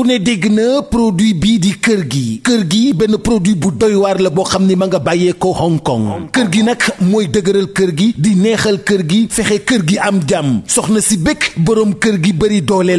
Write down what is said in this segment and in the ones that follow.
ku ne dégg na produit bii di kër gi benn produit bu doy waar la boo xam ni ma nga bàyyee ko Hong Kong kër gi nag mooy dëgëral kër gi di neexal kër gi fexe kër gi am jàmm soxna si bëgg boroom kër gi bëri doole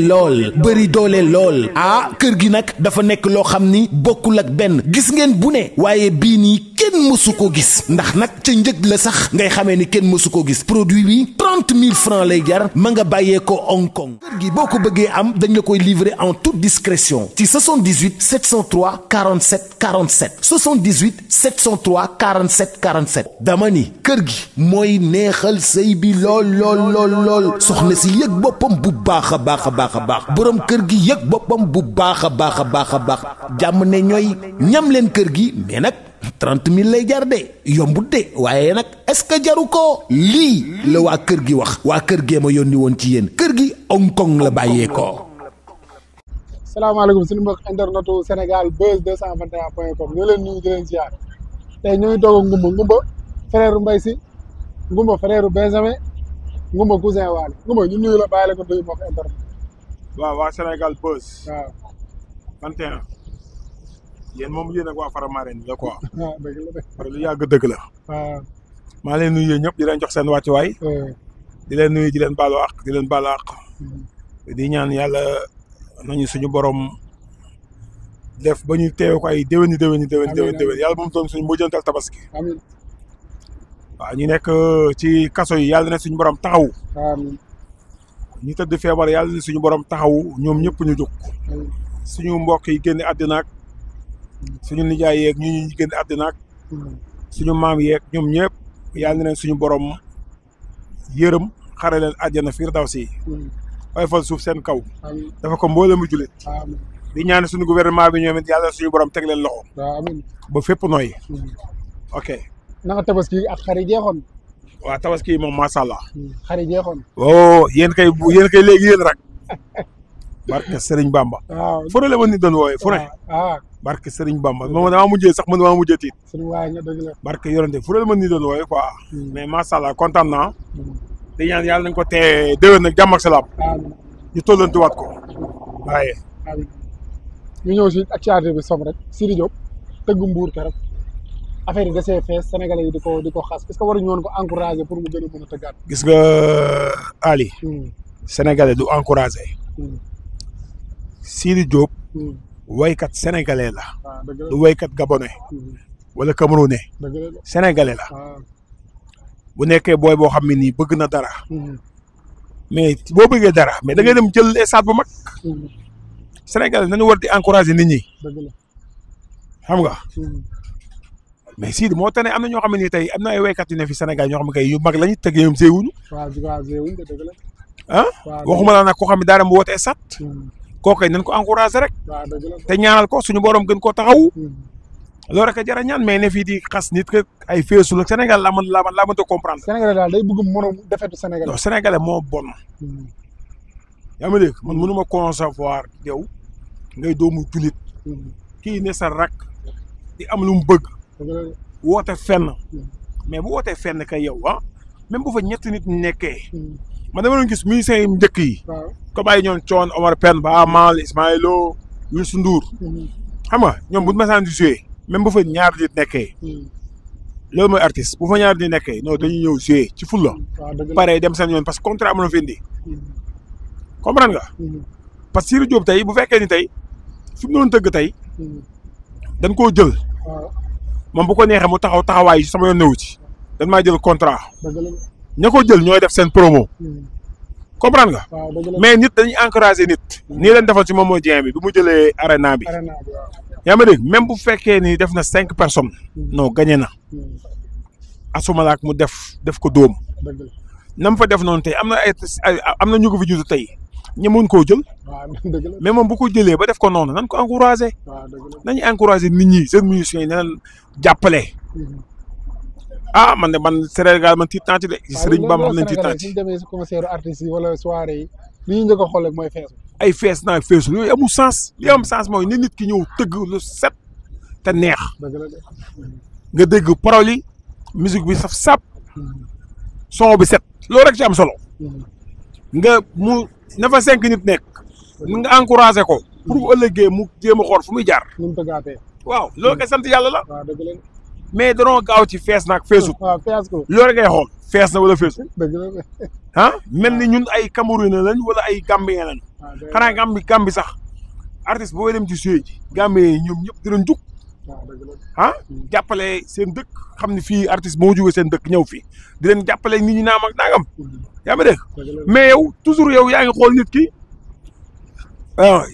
lool ah kër gi nag dafa nekk loo xam ni bokkul ak benn gis ngeen bu ne waaye bii nii kenn mësu ko gis ndax nag ca njëg la sax ngay xamee ni kenn mësu ko gis produit bi 30 000 francs lay jar ma nga bàyyee ko Hong Kong kër gi boo ko bëggee am dañ la koy livrer en toute discrétion ci 78 703 47 47 78 703 47 47 dama ni kër gi mooy neexal sëy bi lool soxna si yëg boppam bu baax a baax boroom kër gi yëg boppam bu baax a baax jàmm ne ñooy ñam leen kër gi mais nag 30 000 lay jar de yombut de waaye nag est-ce que jaru ko lii la waa kër gi wax waa kër gee ma yónni woon ci yéen kër gi Hong Kong la bàyyee ko. salaamaaleykum suñu mbokk internetu Sénégal Buzz 221.com ñoo leen nuyu di leen ziar tey ñoo ngi toog ak Ngumba frère Mbaye Sy Ngumba frère Benjamin Ngumba cousin Waly Ngumba ñu nuyu la bàyyi la ko nuyu mbokk internet. waaw waa Sénégal Buzz. waaw 21. yéen moom yéen ak waa Faramareen la quoi. waaw dëgg la de. parce que lu yàgg dëgg la. waaw. maa leen nuyu ñëpp di leen jox seen wàccuwaay. di leen nuyu di leen baalu àq di leen baalu àq. di ñaan yàlla nañu suñu borom def ba ñu teew ko ay déwéni yàlla moom doon suñu mujjantal tabaski. amiin. waaw ñu nekk ci kaso yi yàlla na suñu borom taxaw. amiin. ñu tëdd feebar yàlla na suñu borom taxaw ñoom ñëpp ñu jóg. suñu mbokk yi génn àddina ak suñu nijaay yeeg ñu génn àddina ak suñu maam yeeg ñoom ñëpp yàlla na leen suñu borom yërëm xare leen àjjana firdawsi waaye fal suuf seen kaw dafa ko mboolem mu jullit di ñaan suñu gouvernement bi ñoom it yàlla suñu borom teg leen loxo ba fépp nooy ok naka tabaski ak xar yi jeexoon. waaw tabaski moom macha allah. xar yi jeexoon. oh yéen kay léegi yéen rek barke Serigne Bamba. waaw fu ne la ma nit doon wooyee fu ne. barke Serigne Bamba moom damaa mujjee sax man damaa mujjee tiit. suñu waay nga dëgg la. barke yorante fu ne la ma nit doon wooyee quoi. mais macha allah kontaan naa. di ñaan yàlla nañ ko tee déwén nag jàmm ak salaam. ñu tollantiwaat ko waaye. ñu ñëw si actualité bi som rek Sidy Diop tëgg Mbour keroog affaire yi desee fees sénégalais yi di ko xas est-ce que waruñu woon ko encourager pour mu gën a mën a tëggaat. gis nga Ali. sénégalais du encourager. Sidy Diop. waykat sénégalais la. du waykat gabonais. wala camerounais. sénégalais la. bu nekkee booy boo xam ne nii bëgg na dara. mais boo bëggee dara mais da ngay dem jël stade bu mag. sénégalais nañu war di encourager nit ñi. xam nga. mais Sidy moo tax ne am na ñoo xam ne nii tey am na ay waykat yu ne fi Sénégal ñoo xam ne kay yu mag lañu teg ñoom séewuñu. ah waxuma la nag koo xam ne daara mu wootee sat kooku nañ ko encouragé rek te ñaanal ko suñu borom gën koo taxawu loolu rek a jar a ñaan mais ne fii di xas nit que ay feesul ak Sénégal laa mënta comprendre. Sénégal daal day bëgg morom defetu Sénégal. non Sénégalais moo bon. yaa ma dégg man mënuma concevoir yow ngay doomu julit kii ne sa rak di am lu mu bëgg woote fenn mais bu wootee fenn kay yow ah même bu fa ñetti nit nekkee. man dama doon gis musiciens yi njëkk yi. comme ay ñoom Thione Omar Pène Baaba Maal Ismaël Lo Youssou Ndour. xam nga ñoom bu ñu masaan di jouer même bu fa ñaar nit nekkee. loolu mooy artiste bu fa ñaar nit nekkee non dañuy ñëw jouer ci fulla. pare dem seen yoon parce que contrat am na fi indi. comprendre nga. parce que Sidy Diop tey bu fekkee ni tey fi mu doon tëgg tey. dañ koo jël. moom bu ko neexee mu taxawaay sama yoon newu ci. dañ maa jël contrat. ña ko jël ñooy def seen promo. comprendre nga. mais nit dañuy encourager nit. nii leen defal ci Momo Dieng bi mu jëlee arena bi. yaa ma dégg même bu fekkee ni def na 5 personnes. non gagné na. asumalaak mu def ko dóom. nam fa def noonu tey am na ñu ko fi juutu tey ñemoon koo jël. mais moom bu ko jëlee ba def ko noonu nan ko encourager. nañu encourager nit ñi seen musiciens yi ne leen jàppale. ah man Sénégal man tiit naa ci de. Sëriñ Bamba xam nañ tiit naa ci. suñu demee si concert artistes yi wala soirée yi li ñu njëkk a xool rek mooy fees. ay fees naa feesul yooyu amul sens li am sens mooy nit ki ñëw tëgg lu set te neex. nga dégg paroles yi musique bi saf sap son bi set loolu rek ci am solo. nga mu na fa 5 nit nekk nga encouragé ko pour bu ëllëgee mu jéem a xool fu muy jaar. nu mu tëggaatee. waaw loolu kay sant yàlla la. waaw dëgg la. mais danoo gaaw ci fees naag feesut. waaw fees ko. loolu ngay xool fees na wala feesut. dëgg la. ah mel ni ñun ay Camerounais lañ wala ay Gambien lañ. xanaa Gambie sax artiste boo dem ci suy ji Gambien yi ñoom ñëpp dinañ jug. waaw dëgg la. ah jàppale seen dëkk xam ne fii artiste moo jógee seen dëkk ñëw fii di leen jàppale nit ñi naam ak naagam. yaa ma dégg mais yow toujours yow yaa ngi xool nit ki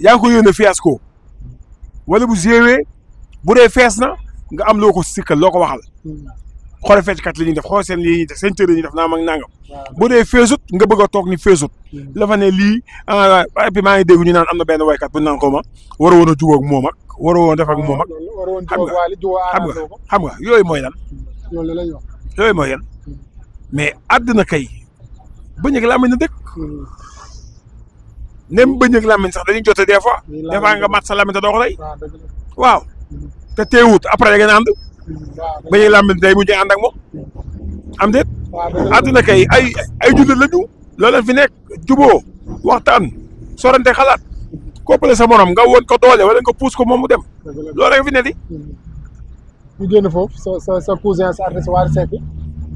yaa ngi ko yónnee fiasco wala bu géwee bu dee fees na nga am loo ko sikkal loo ko waxal. xoole fecckat li ñuy def xool seen lii ñuy def seen tër yi ñuy def naam ak nangam. bu dee feesut nga bëgg a toog ni feesut. la fa ne lii et puis maa ngi dégg ñu naan am na benn waykat bu ñu naan ko ma war a woon a jubóog moom ak war a woon a def ak moom ak. xam nga yooyu mooy lan. loolu la ñuy wax. yooyu mooy lan mais àddina kay bëñ ak làmmiñ na dëkk. nem bëñ ak làmmiñ sax dañuy jote des fois. des fois nga mat sa làmmiñ te doo ko lay. waaw te teewut après da ngeen ànd. bëñ ak làmmiñ day mujjee ànd ak moom. am déet. àddina kay ay jullit la ñu. loolu leen fi nekk juboo waxtaan sorante xalaat koppale sa morom nga woon ko doole wala nga puus ko moom mu dem. loolu rek fi ne di. ñu génn foofu sa cousin sa artiste Wally Seck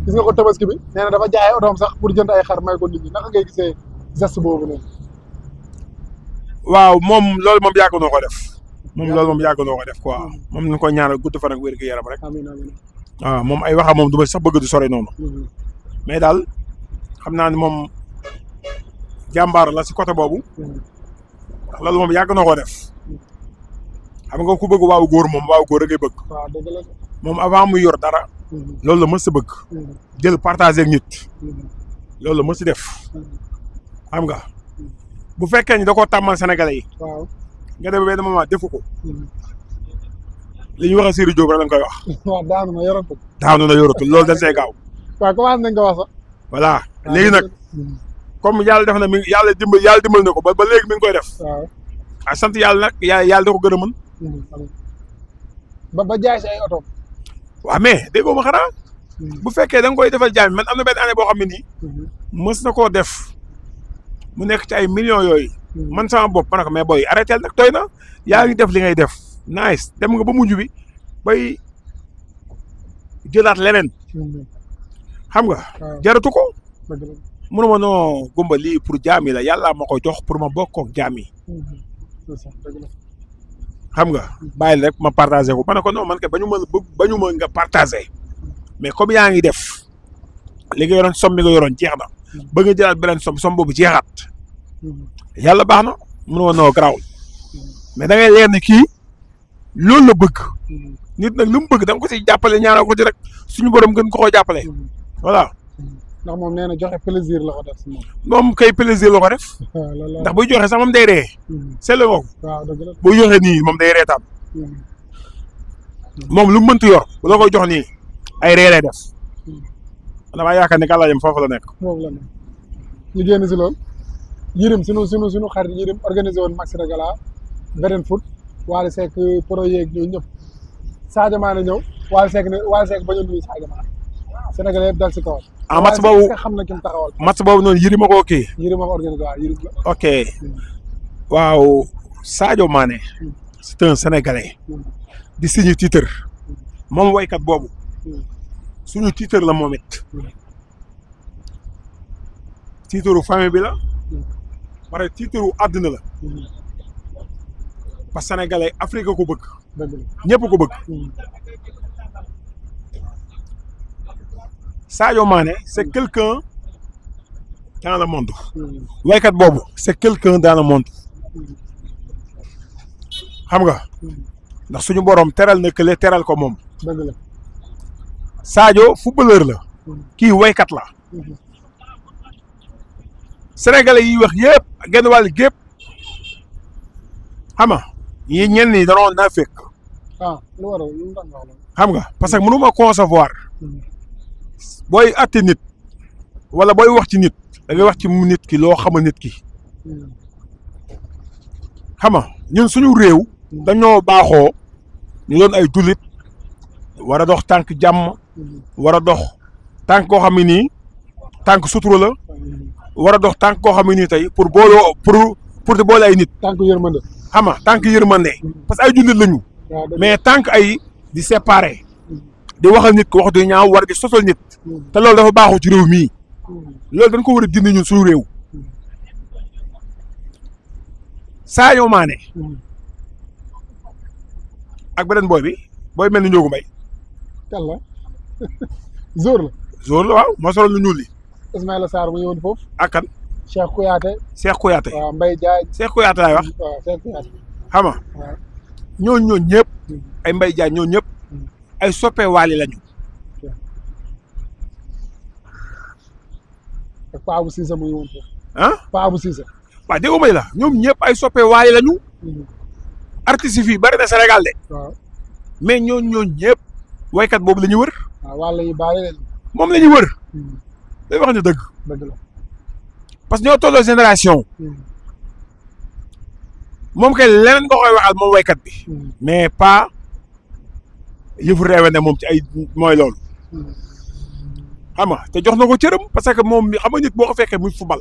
gis nga ko tabaski bi nee na dafa jaay otoom sax pour jënd ay xar may ko nit ñi naka ngay gisee geste boobu noonu. waaw moom loolu moom yàgg noo ko def. loolu moom yàgg noo ko def quoi moom ñu ko ñaanal gudd fan ak wér gu yaram rek. amiin amiin. waaw moom ay waxam moom du ma sax bëgg du sore noonu. mais daal xam naa ne moom jàmbaar la si côté boobu. loolu moom yàgg noo ko def. xam nga ku bëgg waaw góor moom waaw góor a ngay bëgg. waaw dëgg la. moom avant muy yor dara. loolu la mës a bëgg. jël partager ak nit. loolu la mës a def. xam nga bu fekkee ni da koo tàmmal Sénégalais yi. waaw nga dem benn moment defu ko. li ñu wax a Sidy Diop rek lañ koy wax. waaw daanu na yoratul. daanu na yoratul loolu dañ see gaaw. waaw commencé nañ ko wax sax. voilà léegi nag comme yàlla def na mi yàlla dimbal na ko ba léegi mi ngi koy def. waaw ah sant yàlla nag yàlla da ko gën a mën. ba jaay si ay oto. waaw mais déggoo ma xanaa. bu fekkee da nga koy defal jaam man am na benn année boo xam ne nii. mës na koo def mu nekk ci ay millions yooyu. man sama bopp ma ne ko mais booy arrêté nag doy na yaa ngi def li ngay def nice dem nga ba mujj bi bay jëlaat leneen. xam nga. jaratu ko. mënuma noo gumba lii pour jaam yi la yàlla ma ko jox pour ma bokk ak jaam yi. xam nga bàyyi rek ma partagé ko ma ne ko non man kay bañu ma nga partagé mais comme yaa ngi def li nga yoroon somme bi nga yoroon jeex na ba nga jëlaat beneen somme boobu jeexaat yàlla baax na mënuma noo garaawul mais da ngay leer ni kii loolu la bëgg nit nag lu mu bëgg da nga ko si jàppale ñaanal ko ci rek suñu borom gën ko koo jàppale voilà. ndax moom nee na joxe plaisir la ko def si moom. moom kay plaisir la ko def. ndax buy joxe sax moom day ree. seetlu nga ko. waaw dëgg la buy joxe nii moom day reetaan. moom lu mu mënti yor bu la koy jox nii ay ree lay def. damaa yaakaar ne gàllaajam foofu la nekk. foofu la nekk ñu génn si loolu. Yirim sunu xarit Yirim organisé woon match de gala beneen foot Wally Seck pro yeeg ñooñu ñëpp Sadio Mané ñëw Wally Seck bañ a nuyu Sadio Mané Sénégalais yëpp dal si kawam. match boobu xam na ki mu taxawal. match boobu noonu Yirim a ko kii. Yirim a ko organisé waaw Yirim la. ok waaw Sadio Mané. c'est un Sénégalais. di signé titre. moom waykat boobu. suñu titre la moom it. titre famille bi la. pare titre àdduna la. parce que Sénégalais Afrique ko bëgg. ñëpp ko bëgg. Sadio Mané c'est quelqu'un dans le monde. waykat boobu c'est quelqu'un dans le monde. xam nga. ndax suñu borom teral na kële teral ko moom. Sadio footballeur la. kii waykat la. Sénégalais yi wax yëpp genn wàll gépp xam nga yi ñenn ñi danoo naa fekk. lu waral xam nga parce que mënu ma concevoir. booy atte nit wala booy wax ci nit da ngay wax ci nit ki loo xama nit ki. xam nga ñun suñu réew. dañoo baaxoo ñu doon ay jullit war a dox tànk jàmm. war a dox tànk koo xam ne nii tànk sutura la. war a dox tànk koo xam ne nii tey pour booloo pour pour di boole ay nit. tànk yërmande. xam nga tànk yërmande. parce que ay jullit lañu. mais tànk ay di séparer. di waxal nit ko wax du ñaaw war di sosal nit. te loolu dafa baaxoo ci réew mii. loolu dañ ko war a dindi ñun suñu réew. Sadio Mané. ak beneen booy mel ni Ndiogu Mbaye. kan la Zor la. Zor la waaw moo solo lu ñuul li. Ismaïla Sarr mu ñëwoon foofu. ak kan. Cheikh Kouyaté. Cheikh Kouyaté. waaw Mbaye Diagne. Cheikh Kouyaté laay wax. waaw Cheikh Kouyaté. xam nga ñooñu ñëpp. ay Mbaye Diagne ñooñu ñëpp. ay soppe waali lañu. ak Paa bu Cissé mu ñëwoon foofu. ah Paa bu Cissé. waaw dégg nga la ñoom ñëpp ay soppe waali lañu. artistes yi fii bari na Sénégal de. waaw mais ñooñu ñëpp. waykat boobu la ñuy wër. waaw wàll yi bàyyi leen. moom la ñuy wër. day wax ñu dëgg. dëgg la. parce que ñoo tolloo génération. moom kay leneen nga koy waxal moom waykat bi. mais pas yëfu reewe ne moom ci ay mooy loolu. xam nga te jox na ko cëram parce que moom mi xam nga nit boo ko fekkee muy fubal.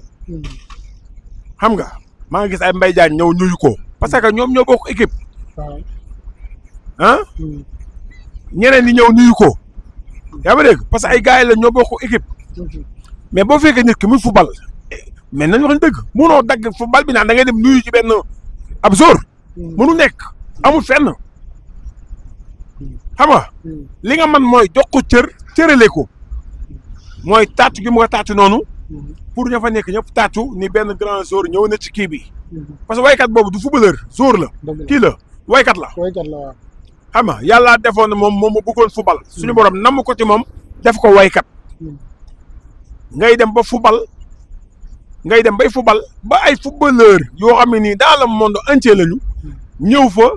xam nga maa ngi gis ay Mbaye Diagne ñëw nuyu ko. parce que ñoom ñoo bokk équipe. waaw. ah. ñeneen ñi ñëw nuyu ko. yaa ma dégg parce que ay gars yi la ñoo bokk équipe. mais boo fekkee nit ki muy fubal. mais nañu wax dëgg munoo dagg fubal bi naan da ngay dem nuyu ci benn ab Zor. mënu nekk amul fenn. xam nga. li nga man mooy jox ko cërale ko. mooy taatu gi mu ko taatu noonu. pour ña fa nekk ñëpp taatu ni benn grand Zor ñëw na ci kii bi. parce que waykat boobu du footballeur Zor la. kii la waykat la. waykat la waaw. xam nga yàlla defoon na moom mu bëggoon fubal. suñu borom namm ko ci moom def ko waykat. ngay dem ba fubal. ngay dem bay fubal ba ay footballeur yoo xam ne nii dans le monde entier lañu. ñëw fa.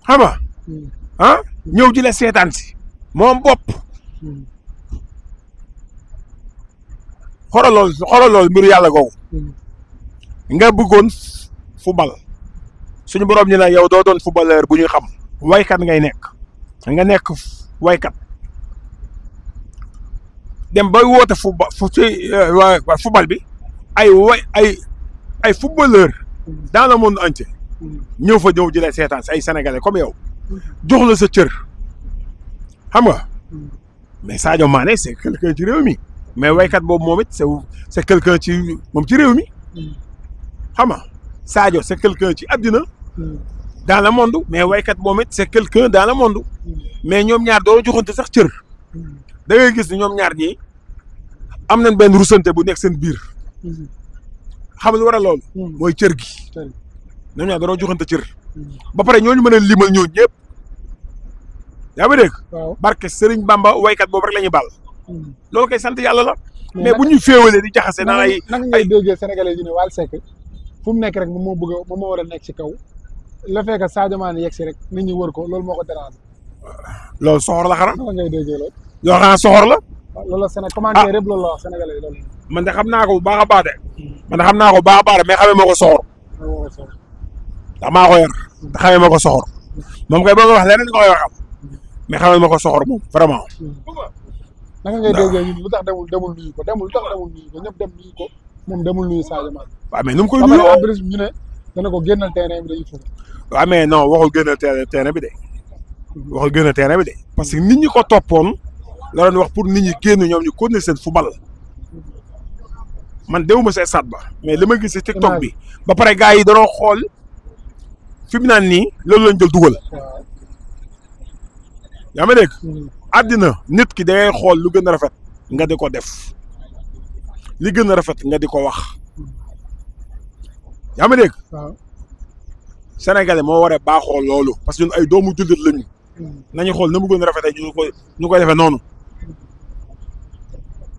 xam nga. ah ñëw ji la seetaan si. moom bopp. xoolal lool mbiru yàlla googu. nga bëggoon fubal. suñu borom ñu ne yow doo doon footballeur bu ñuy xam. waykat ngay nekk. nga nekk waykat. dem bay woote fubal bi. ay footballeur dans le monde entier. ñëw fa ñëw jëlee seetaan si ay sénégalais comme yow. jox la sa cër. xam nga. mais Sadio Mané c'est quelqu'un ci réew mi. mais waykat boobu moom it c'est quelqu'un ci moom ci réew mi. xam nga Sadio c'est quelqu'un ci àddina. dans le monde mais waykat moom it c'est quelqu'un dans le monde. mais ñoom ñaar doo joxante sax cër. da ngay gis ni ñoom ñaar ñii am nañ benn rusante bu nekk seen biir. xam nga lu war a loolu. mooy cër gi. ñoom ñaar doo joxante cër. ba pare ñooñu mën a limal ñooñu ñëpp. yaa ma dégg. waaw barke Serigne Bamba waykat boobu rek la ñuy baal. loolu koy sant yàlla la. mais bu ñuy féewalee di jaxase naan ay. naka ngay déggee sénégalais yi ne Wally Seck fu mu nekk rek moom moo bëgg moom moo war a nekk ci kaw. la fekk Sadio Mané yegg si rek nit ñi wër ko loolu moo ko déranger. loolu soxor la xanaa. naka ngay déggee loolu. yoo xam soxor la. loolu la Sénégal commentaire yëpp loolu la wax sénégalais yi loolu. man de xam naa ko bu baax a baax de. man de xam naa ko bu baax a baax de mais xamee ma ko soxor. ndax maa ko yar. te xamee ma ko soxor. moom kay boo ko wax leneen nga koy waxal. mais xamee ma ko soxor moom vraiment. naka ngay déggee ñun lu tax demul nuyu ko lu tax demul nuyu ko ñëpp dem nuyu ko moom demul nuyu Sadio Mané. waaw mais nu mu koy nuyoo ba pare ñu ne dana ko génnal terrain bi dañuy foofu. waaw mais non waxul génnal terrain bi de. waxul génnal terrain bi de. parce que nit ñi ko toppoon la doon wax pour nit ñi génn ñoom ñu continuer seen football. man déwuma sa stade ba mais li ma gis ci TikTok bi. ba pare gars yi danoo xool fi mu naan nii loolu lañ jël dugal. yaa ma dégg. àddina nit ki dangay xool lu gën a rafet nga di ko def li gën a rafet nga di ko wax. yaa ma dégg. Sénégalais moo war a baaxoo loolu parce que ñun ay doomu jullit lañu. nañu xool na mu gën a rafetee ñu koy defee noonu.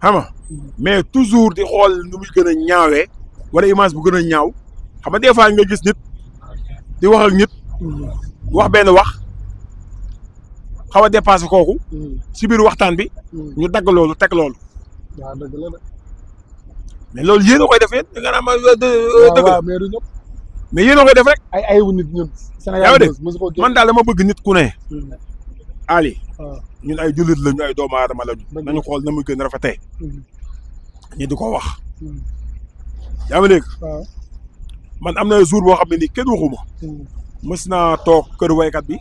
xam nga mais toujours di xool nu muy gën a ñaawee wala image bu gën a ñaaw xam nga des fois nga gis nit di wax ak nit. wax benn wax xaw a dépassé kooku. si biir waxtaan bi. ñu dagg loolu teg loolu. waaw dëgg la de. mais loolu yéen a koy def yéen da nga naan dëgg. waaw mais du ñëpp. mais yéen a koy def rek. ay wu nit ñun. Sénégal man daal dama bëgg nit ku ne. Ali. ñun ay jullit lañu ay doomu aadama lañu. nañu xool na muy gën a rafetee. ñu di ko wax. yaa ma dégg. man am na jour boo xam ne nii kenn waxuma mës naa toog kër waykat bi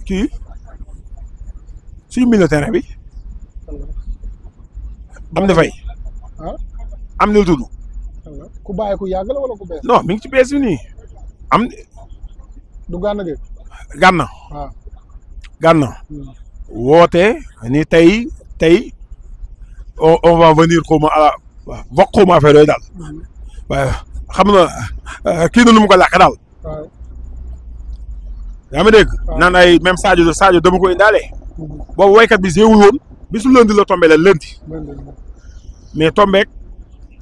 kii suñu militaire bi am na fay am na lu tudd ku bàyyi ku yàgg la wala ku bees. non mi ngi ci bees bi nii am du gànn gi. gànna waaw gànna woote ni tey on va venir xaw ma à wax xaw ma affaire yooyu daal waaye xam na kii na nu mu ko làkk daal waaw yaa ma dégg naan ay même Sadio dama ko indaale boobu waykat bi séewul woon bisu lundi la tombé la lundi mais tombeek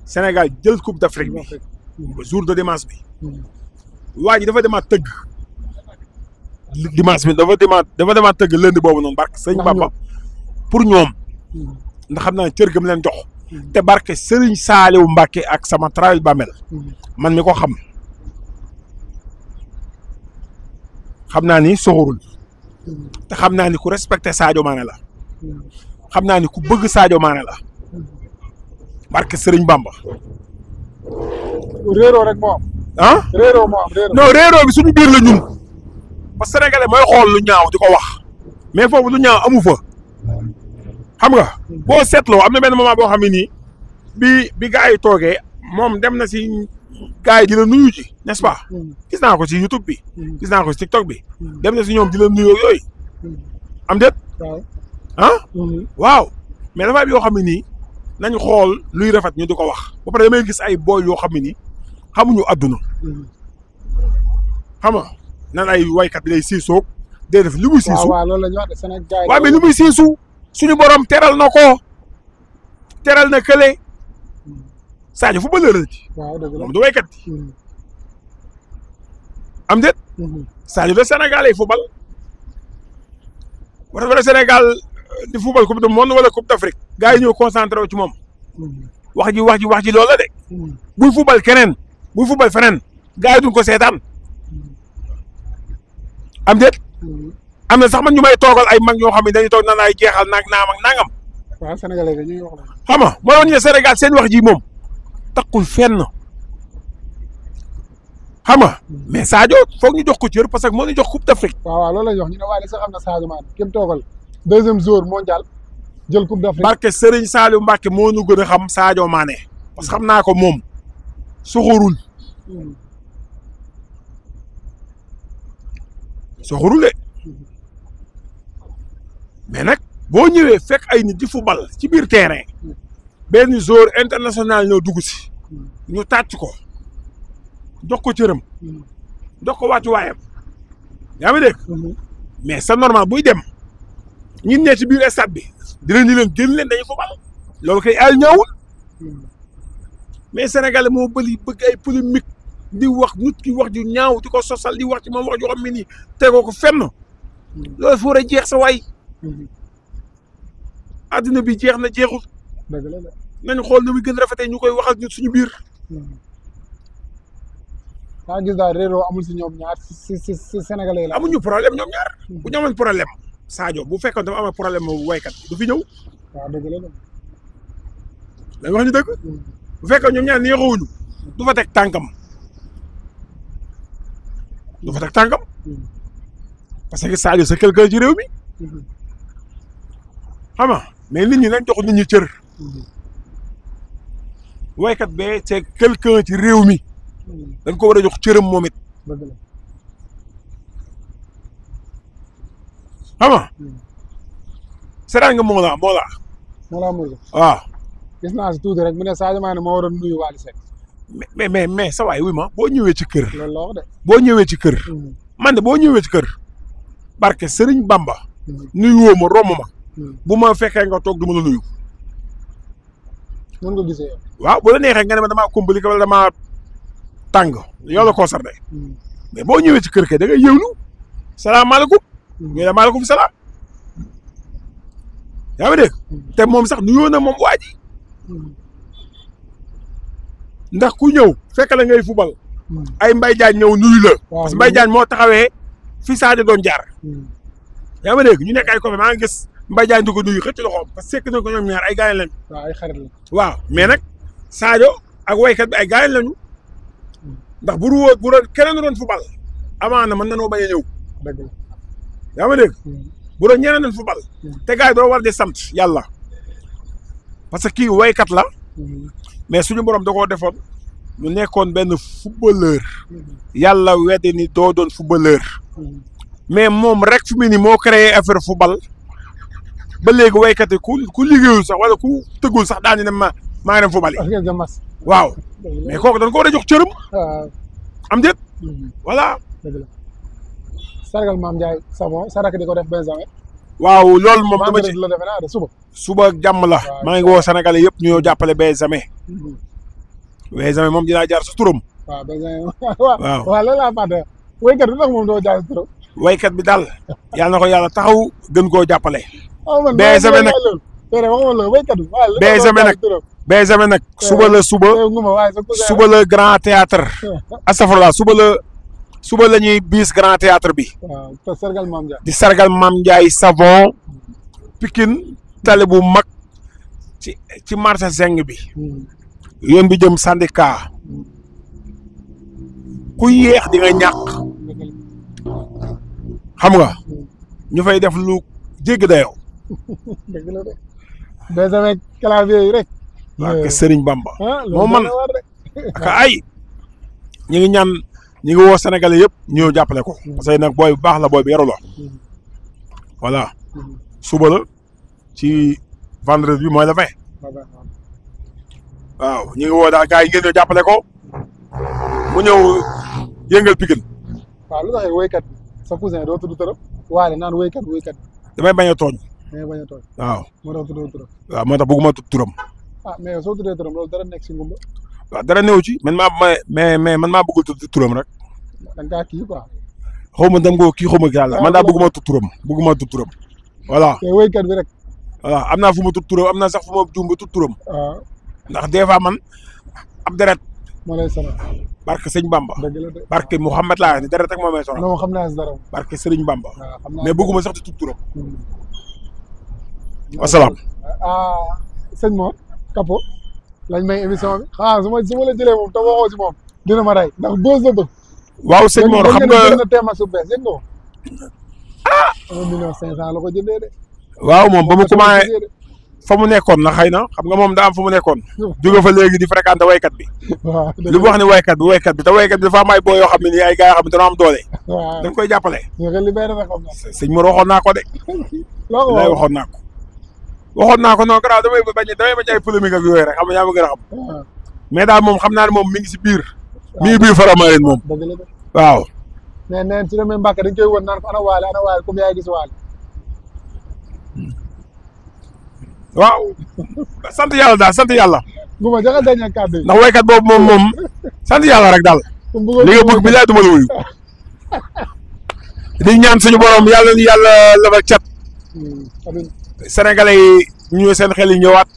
Sénégal jël coupe d'Afrique bi jour de dimanche bi waa ji dafa demaat tëgg dimanche bi dafa demaat tëgg lundi boobu noonu barke sëñ Bamba pour ñoom ndax xam naa cër gëm leen jox te barke Serigne Saliou Mbacke ak sama travail bàmmeel man mi ko xam naa ni soxorul te xam naa ni ku respecté Sadio Mané la xam naa ni ku bëgg Sadio Mané la barke Serigne Bamba. réeroo rek moo am. ah réeroo moo am réeroo. non réeroo bi suñu biir la ñun parce que sénégalais mooy xool lu ñaaw di ko wax mais foofu lu ñaaw amu fa xam nga boo seetloo am na benn moment boo xam ne nii bi gars yi toogee moom dem na si gars yi di la nuyu ji n'est-ce pas gis naa ko ci YouTube bi gis naa ko ci TikTok bi dem na si ñoom di la nuyu yooyu am déet ah waaw mais dafa am yoo xam ne nii nañ xool luy rafet ñu di ko wax ba pare damay gis ay boy yoo xam ne nii xamuñu adduna xam nga nan ay waykat bi day siisoog day def li muy siisu waaw loolu la ñu wax de Sénégal. waaw mais li muy siisu suñu borom teral na ko teral na kële Sadio footballeur la ci waaw dëgg la moom du waykat bi am déet Sadio de Sénégal ay football wala Sénégal di football coupe du monde wala coupe d'Afrique gars yi ñëw concentré wu ci moom wax ji loolu la de buy football keneen buy football feneen gars yi duñ ko seetaan am déet am na sax man ñu may toogal ay mag ñoo xam ne dañuy toog naan ay jeexal naam ak nangam waaw sénégalais dañuy wax la. xam nga moo doon ñu Sénégal seen wax ji moom takkul fenn xam nga mais Sadio foog ñu jox ko cër parce que moo ñu jox coupe d'Afrique. waaw loolu la ñu wax ñu ne waaye sax xam na Sadio Mané kéem toogal deuxième jour mondial jël coupe d'Afrique. barke Serigne Saliou Mbacke moo ñu gën a xam Sadio Mané parce que xam naa ko moom soxorul de mais nag boo ñëwee fekk ay nit di football ci biir terrain benn joueur international ñoo dugg si ñu tàcc ko jox ko cëram jox ko wàccu waayam yaa ngi dégg mais c'est normal buy dem ñun ne ci biir stade bi dinañ ni leen génn leen dañuy football loolu kay ay ñaawul mais Sénégalais moo bëgg ay polémique di wax nit ki wax ju ñaaw di ko sosal di wax ci moom wax joo xam ne nii tegoo ko fenn loolu foo war a jeex sa waay adduna bi jeex na jeexul dëgg la de. nañu xool nu muy gën a rafetee ñu koy waxal ñun suñu biir. maa gis daal réeroo amul si ñoom ñaar si sénégalais la. amuñu problème ñoom ñaar. bu ñu amoon problème Sadio bu fekkoon dafa amoon problème mu waykat du fi ñëw. waaw dëgg la de. dañ wax ñu dëgg. bu fekkoon ñoom ñaar neexuwuñu du fa teg tànkam. du fa teg tànkam. parce que Sadio c'est quelqu'un ci réew mi. xam nga mais nit ñi nañ jox nit ñi cër. waykat bee c'est quelqu'un ci réew mi. dañ ko war a jox cëram moom it. dëgg la. xam nga. seetaan nga moo la waaw. gis naa si tuuti rek mu ne Sadio Mané moo waroon nuyu Wally Seck. mais sa waay wuy ma boo ñëwee ci kër. loolu la wax de. boo ñëwee ci kër. man de boo ñëwee ci kër. barke Serigne Bamba. nuyu woo ma romb ma. bu ma fekkee nga toog du ma la nuyu. mën nga gisee. waaw bu la neexee nga ne ma damaa compliqué wala damaa tàng yow la concerné. mais boo ñëwee ci kër ke da ngay yëwlu. salaamaaleykum. ñu ne maaleykum salaam. yaa ngi dégg. te moom sax nuyoo na moom waa ji. ndax ku ñëw fekk la ngay fubal. ay Mbaye Diagne ñëw nuyu la. parce que Mbaye Diagne moo taxawee fi Sadio doon jaar. yaa ngi dégg ñu nekk ay copains maa ngi gis Mbaye Diagne di ko nuyu xëcc loxoom parce que sekk na ko ñoom ñaar ay gars lañ. waaw ay xarit la. waaw mais nag Sadio ak waykat bi ay gars lañu ndax bu doon keneen doon football amaana mën nanoo bañ a ñëw. dëgg la yaa ma dégg. bu doon ñeneen doon football. te gars yi doo war di sant yàlla parce que kii waykat la. mais suñu borom da koo defoon ñu nekkoon benn footballeur. yàlla weddi ni doo doon footballeur. mais moom rek fi mu ni moo créé affaire football ba léegi waykat yi ku liggéeyul sax wala ku tëggul sax daañu ne maa ngi dem football yi. waaw mais kooku dañ ko war a jox cërëm. am déet. voilà. dëgg la sargal Mame Ndiaye Savon sa rakk di ko def Benjamin. waaw loolu moom dama ci la defe naa de suba. suba jàmm la. maa ngi woo Sénégalais yëpp ñu ñëw jàppale Benjamin. Benjamin moom dinaa jaar sa turam. waaw Benjamin waaw loolu laa fàtte. waykat bi nag moom doo jaar sa turam. waykat bi daal yàlla na ko yàlla taxaw gën koo jàppale. Benjamin nag Benjamin nag suba la grand théâtre astafurlah suba la ñuy biis grand théâtre bi. waaw te sargal Mame Ndiaye. di sargal Mame Ndiaye Savon Pikine tali bu mag ci marché Zeng bi. yoon bi jëm syndicat ku yéex di nga ñàkk xam nga ñu fay def lu jéggi dayoo. dëgg la de Benjamin clavier yi rek. ak Serigne Bamba. moom man ak ay ñi ngi ñaan ñi ngi woo Sénégalais yëpp ñëw jàppale ko. parce que nag booy bu baax la booy bu yaru la. voilà suba la ci vendredi bi mooy la 20. waaw ñu ngi woo daal gars yi ngeen ñëw jàppale ko mu ñëw yëngal Pikine. waaw lu tax waykat bi sa cousin doo tudd turam waaye naan waykat. damay bañ a tooñ. waaw. moo tax tuddoo turam. waaw moo tax bëgguma tudd turam. mais yow soo tuddee turam loolu dara nekk si ngumba. waaw dara néew ci man maa bëggul tudd turam rek. da nga kaa kii quoi. xaw ma dem ko kii xaw ma yàlla man daa bëgguma tudd turam voilà. te waykat bi rek. voilà am naa fu ma tudd turam am naa sax fu ma juum ba tudd turam. waaw. ndax des fois man ab deret. moo lay sonal. barke Sëñ Bamba. dëgg la de barke Mouhamed laa ni deret rek moo may sonal. non xam naa si dara. barke Sëriñ Bamba. waaw xam naa mais bëgguma sax di tudd turam. wasalaam. sëñ Mor Kapo lañ may émission bi xanaa su ma la jëlee moom te waxoo si moom dina ma rey ndax bës la bëgg. waaw sëñ Mor xam nga na teema su bees yëg nga ko. 1,5 million la ko jëndee de. waaw moom ba mu commencé fa mu nekkoon na xëy na xam nga moom daa am fa mu nekkoon. jóge fa léegi di fréquenté waykat bi. waaw li mu wax ne waykat bi te waykat bi dafa am ay boo yoo xam ne nii ay gars yoo xam ne dañoo am doole. waaw dañ koy jàppale. ñu ngi libéré na xam na. sëñ Mor waxoon naa ko de. loo ko lay waxoon naa ko. waxoon naa ko non garaaw damay bañ ay polémique ak yooyu rek xam nga yaa ma gën a xam. mais daal moom xam naa ne moom mi ngi si biir. mi ngi biir Faramareen moom. dëgg la de. waaw. mais neen su demee Mbàkke dañ koy wër naan ko ana waale comme yaay gis waale. waaw. sant yàlla daal sant yàlla. Ngouma joxe dernier kàddu yi. ndax waykat boobu moom sant yàlla rek daal. li nga bëgg bi laay duma la wuyu. di ñaan suñu borom yàlla ni yàlla lafal cat. Sénégalais yi ñu seen xel yi ñëwaat.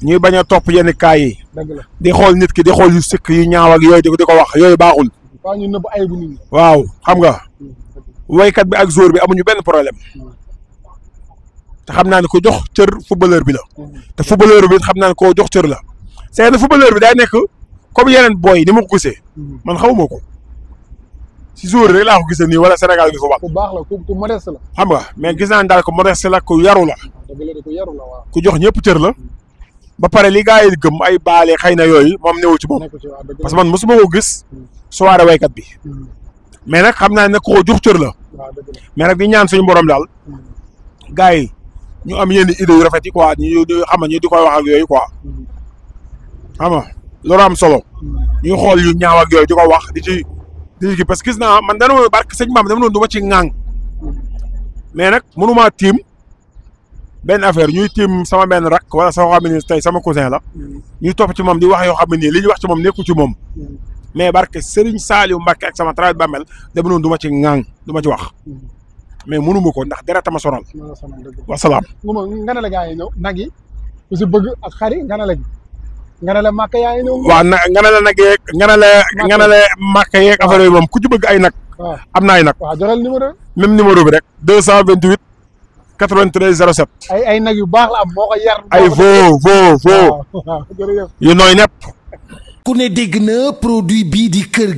ñuy bañ a topp yenn kaay yi. dëgg la di xool nit ki di xool yu sëkk yu ñaaw ak yooyu di ko wax yooyu baaxul. waaw ñu nëbb ay bu nit ñi. waaw xam nga. waykat bi ak joueur bi amuñu benn problème. te xam naa ne ko jox cër footballeur bi la. te footballeur bi xam naa ne koo jox cër la. c'est que footballeur bi day nekk comme yeneen boy ni ma ko gisee. man xamuma ko. si joueur rek laa ko gisee nii wala Sénégal bi football. ku baax la ku modeste la. xam nga mais gis naa ne daal ko modeste la ku yaru la. dëgg la de ku yaru la waaw. ku jox ñëpp cër la. ba pare li gars yi gëm ay baale xëy na yooyu moom newu ci moom. parce que man mosuma ko gis. soirée waykat bi. mais nag xam naa ne koo jox cër la. mais nag di ñaan suñu borom daal. gars yi ñu am yenn idées yu rafet yi quoi ñu xam nga ñu di koy wax ak yooyu quoi. xam nga loolu am solo. ñuy xool yu ñaaw ak yooyu di ko wax di ci parce que gis naa man dana woon barke sëñ Bamba dama doon du ma ci ŋàng. mais nag mënumaa tiim benn affaire ñuy tiim sama benn rak wala sama xam ne tey sama cousin la. ñuy topp ci moom di wax yoo xam ne nii li ñu wax ci moom nekku ci moom. mais barke Serigne Saliou Mbacke ak sama travail bàmmeel dama doon du ma ci ŋàng du ma ci wax. mais mënuma ko ndax dara tama sonal. wasalaam. nga ne la gaa yi ñëw nag yi ku si bëgg ak xar yi nga ne la nga ne la màkk yaa ngi ñëw. waaw nga ne la nag yeeg nga ne la màkk yeeg affaire yooyu moom ku ci bëgg ay nag. waaw am na ay nag. waaw joxel numéro bi. même numéro bi rek. 228 93 07. ay nag yu baax la am moo ko yar. ay veau waaw jërëjëf. yu nooy nepp. ku ne dégg na produit bii di kër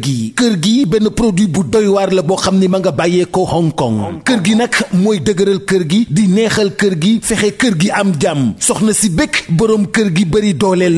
gi benn produit bu doy waar la boo xam ni ma nga bàyyee ko Hong Kong kër gi nag mooy dëgëral kër gi di neexal kër gi fexe kër gi am jàmm soxna si bëgg boroom kër gi bëri doole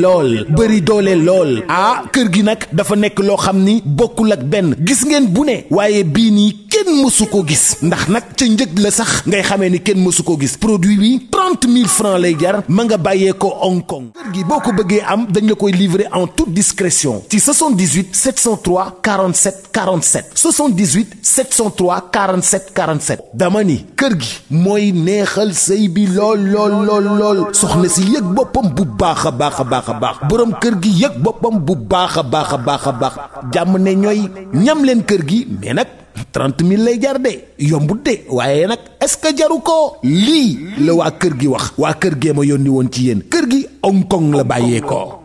lool ah kër gi nag dafa nekk loo xam ni bokkul ak benn gis ngeen bu ne waaye bii nii kenn mësu ko gis ndax nag ca njëg la sax ngay xamee ni kenn mësu ko gis produit bi 30 000 francs lay jar ma nga bàyyee ko Hong Kong kër gi boo ko bëggee am dañ la koy livrer en toute discrétion ci 78 703 47 47 78 703 47 47 dama ni kër gi mooy neexal sëy bi lool soxna si yëg boppam bu baax a baax boroom kër gi yëg boppam bu baax a baax jàmm ne ñooy ñam leen kër gi mais nag 30 000 lay jar de yombut de waaye nag est-ce que jaru ko lii la waa kër gi wax waa kër gee ma yónni woon ci yéen kër gi Hong Kong la bàyyee ko